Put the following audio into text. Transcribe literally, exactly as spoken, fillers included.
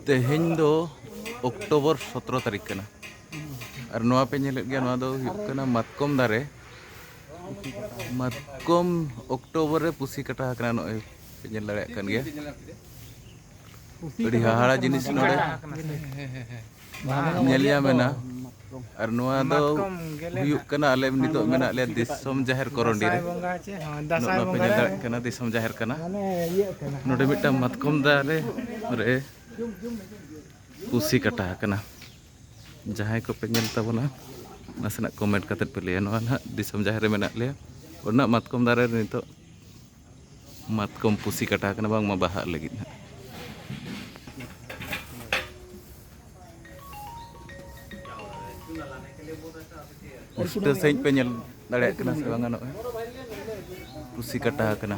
ᱛᱮᱦᱮᱧ ᱫᱚ ᱚᱠᱴᱳᱵᱚᱨ ᱥᱚᱛᱨᱚ ᱛᱟᱹᱨᱤᱠᱷ ᱠᱟᱱᱟ᱾ ᱟᱨ ᱱᱚᱣᱟ ᱯᱮ ᱧᱮᱞᱮᱫ ᱜᱮᱭᱟ, ᱱᱚᱣᱟ ᱫᱚ ᱦᱩᱭᱩᱜ ᱠᱟᱱᱟ ᱢᱟᱛᱠᱚᱢ ᱫᱟᱨᱮ᱾ ᱢᱟᱛᱠᱚᱢ ᱚᱠᱴᱳᱵᱚᱨ ᱨᱮ ᱯᱩᱥᱤ ᱠᱟᱴᱟ ᱟᱠᱟᱱᱟ, ᱱᱚᱜᱼᱚᱭ ᱯᱮ ᱧᱮᱞ ᱫᱟᱲᱮᱭᱟᱜ ᱠᱟᱱ ᱜᱮᱭᱟ᱾ ᱟᱹᱰᱤ ᱦᱟᱦᱟᱲᱟ ᱡᱤᱱᱤᱥ ᱱᱚᱰᱮ ᱧᱮᱞ ᱧᱟᱢ ᱮᱱᱟ᱾ ᱟᱨ ᱱᱚᱣᱟ ᱫᱚ ᱢᱟᱛᱠᱚᱢ ᱜᱮᱞᱮ ᱦᱩᱭᱩᱜ ᱱᱟᱜ᱾ ᱠᱟᱱᱟ, ᱟᱞᱮ ᱱᱤᱛᱚᱜ ᱢᱮᱱᱟᱜ ᱞᱮᱭᱟ ᱫᱤᱥᱚᱢ ᱡᱟᱦᱮᱨ ᱠᱚᱨᱚᱱᱰᱤ ᱨᱮ᱾ ᱫᱟᱸᱥᱟᱭ ᱵᱚᱸᱜᱟ ᱪᱮ? ᱦᱚᱸ, ᱫᱟᱸᱥᱟᱭ ᱱᱚᱜᱼᱚᱭ ᱯᱮ ᱵᱚᱸᱜᱟ ᱧᱮᱞ ᱨᱮ᱾ ᱫᱟᱲᱮᱭᱟᱜ ᱠᱟᱱᱟ, ᱫᱤᱥᱚᱢ ᱡᱟᱦᱮᱨ ᱠᱟᱱᱟ᱾ ᱢᱟᱱᱮ ᱤᱭᱟᱹᱜ ᱠᱟᱱᱟ᱾ ᱱᱚᱰᱮ ᱢᱤᱫᱴᱟᱝ ᱢᱟᱛᱠᱚᱢ ᱫᱟᱨᱮ ᱨᱮ ᱯᱩᱥᱤ ᱠᱟᱴᱟ ᱟᱠᱟᱱᱟ᱾ ᱡᱟᱦᱟᱸᱭ ᱠᱚᱯᱮ ᱧᱮᱞ ᱛᱟᱵᱚᱱᱟ, ᱱᱟᱥᱮᱱᱟᱜ ᱠᱚᱢᱮᱱᱴ ᱠᱟᱛᱮᱫ ᱯᱮ ᱞᱟᱹᱭᱟ᱾ ᱱᱚᱣᱟ ᱱᱟᱦᱟᱜ ᱫᱤᱥᱚᱢ ᱡᱟᱦᱮᱨ ᱨᱮ ᱢᱮᱱᱟᱜ ᱞᱮᱭᱟ, ᱚᱱᱟ ᱢᱟᱛᱠᱚᱢ ᱫᱟᱨᱮ ᱨᱮ ᱱᱤᱛᱚᱜ ᱢᱟᱛᱠᱚᱢ ᱯᱩᱥᱤ ᱠᱟᱴᱟ ᱟᱠᱟᱱᱟ, ᱵᱟᱝᱢᱟ ᱵᱟᱦᱟᱜ ᱞᱟᱹᱜᱤᱫ ᱦᱟᱸᱜ᱾ ᱯᱩᱥᱴᱟᱹᱣ ᱥᱟᱺᱦᱤᱡ ᱯᱮ ᱧᱮᱞ ᱫᱟᱲᱮᱭᱟᱜ ᱠᱟᱱᱟ ᱥᱮ ᱵᱟᱝᱟ? ᱱᱚᱜᱼᱚᱭ ᱯᱩᱥᱤ ᱠᱟᱴᱟ ᱟᱠᱟᱱᱟ᱾